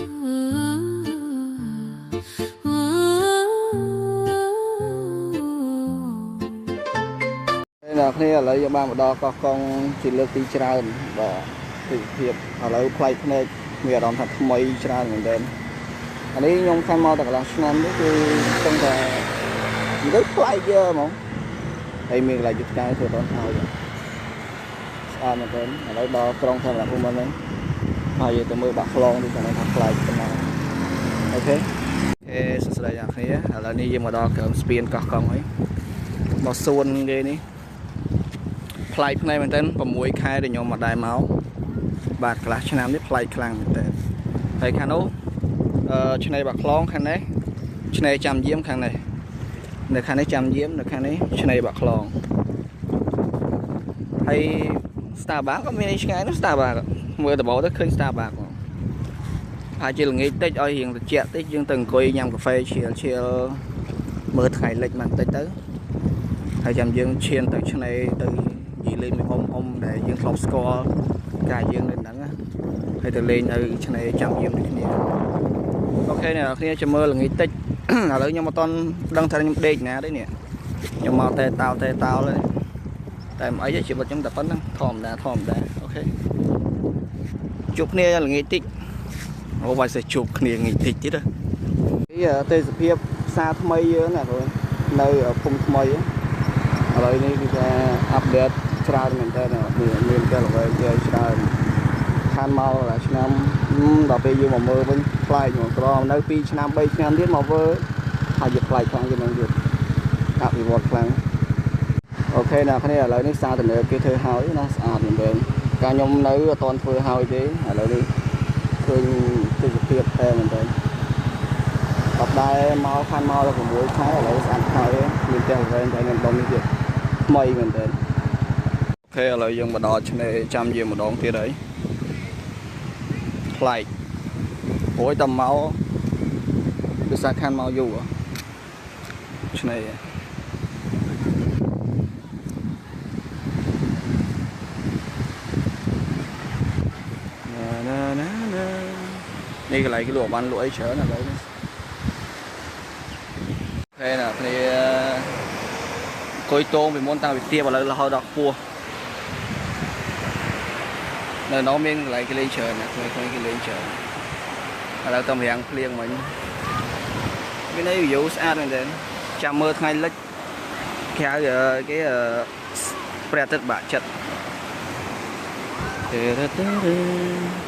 អ្នកគ្នាឥឡូវយើងបានមកដល់កោះកុងជាលើកទីច្រើនបាទទិដ្ឋភាពឥឡូវប្លែកភ្នែកមានអារម្មណ៍ថាថ្មីច្រើនមែនទែនអានេះខ្ញុំខានមកតែកន្លះឆ្នាំនេះគឺចង់តែនិយាយប្លែកយើហ្មងហើយមានកន្លែងយុទ្ធការធ្វើដល់ហើយស្អាតមែនទែនឥឡូវដល់ក្រុងសម្រាប់ភូមិហ្នឹងហើយយើងទៅមើលបាក់ខ្លងនេះគាត់ថាប្លែកប៉ុណ្ណាOK អេសួស្តីអ្នកគ្នាឥឡូវនេះយើងមកដល់ក្រោមស្ពានកោះកុងហើយមកសួនគេនេះប្លែកភ្នែកមែនទែន6ខែដែលខ្ញុំមកដែរមកបាទកន្លះឆ្នាំនេះប្លែកខ្លាំងមែនទែនហើយខាងនោះអឺឆ្នេរបាក់ខ្លងខាងនេះឆ្នេរចាំយាមខាងនេះនៅខាងនេះចាំយាមនៅខាងនេះឆ្នេរបាក់ខ្លងហើយ Starbucks ក៏មានអីឆ្ងាយនោះ Starbucks មើលដំបូងទៅឃើញ Starbucks ហ្មងហើយជាល្ងាចតិចឲ្យរៀងត្រជាក់តិចយើងទៅអង្គុយញ៉ាំកាហ្វេឈៀលឈៀលមើលថ្ងៃលិចមកបន្តិចទៅហើយចាំយើងឈានទៅឆ្នេរទៅនិយាយលេងមួយអ៊ំអ៊ំដែលយើងធ្លាប់ស្គាល់កាយយើងនៅហ្នឹងហើយទៅលេងនៅឆ្នេរចាំយាមដូចគ្នាOK អ្នកនរគ្នាចាំមើលល្ងាចតិចឥឡូវខ្ញុំអត់ទាន់ដឹងថាខ្ញុំដេកណាទេនេះខ្ញុំមកតែតោតែតោទេតែមិនអីទេជីវិតខ្ញុំតែប៉ុណ្្នឹងធម្មតាធម្មតាOK ជួបគ្នាល្ងាចតិចអូវាយសេះជួបគ្នាល្ងាចតិចទៀតនេះទេសភាពផ្សារថ្មីយើងណាបងនៅភូមិថ្មីឥឡូវនេះគឺថាupdate ច្រើនមែនតើមានតែល្វីជាច្រើនខានមកឆ្នាំដល់ពេលយើងមកមើលវិញប្លែកមកក្រនៅ2ឆ្នាំ3ឆ្នាំទៀតមកមើលហើយយកប្លែកខ្លាំងជាងនឹងទៀតអភិវឌ្ឍខ្លាំងOK អ្នកគ្នាឥឡូវនេះផ្សារទំនើបគេធ្វើហើយណាស្អាតមែនទែនកាលខ្ញុំនៅអត់ទាន់ធ្វើហើយទេឥឡូវនេះឃើញទេសភាពតែមែនទែនអត់ដែរមកខានមកដល់6ខែឥឡូវស្អាតហើយមានផ្ទះល្វែងតែនៅដុំនេះទៀតថ្មីមែនទែន OK ឥឡូវយើងមកដល់ឆ្នេរចាំយាមម្ដងទៀតហើយប្លែកព្រោះតែមកភាសាខានមកយូរឆ្នេរណាណាណានេះកន្លែងគេលក់បានលក់អីច្រើនឥឡូវនេះOK ណាគ្នាអង្គុយតងពីមុនតាំងពីទៀបឥឡូវរហូតដល់ខ្ពស់នៅនោះមានកន្លែងគេលេងច្រើនណាក្មេងៗគេលេងច្រើនឥឡូវតំរាំងភ្លៀងមិញមានអី view ស្អាតមែនទែនចាំមើលថ្ងៃលិចក្រៅគេព្រះអាទិត្យបាក់ចិត្តទេទេទេ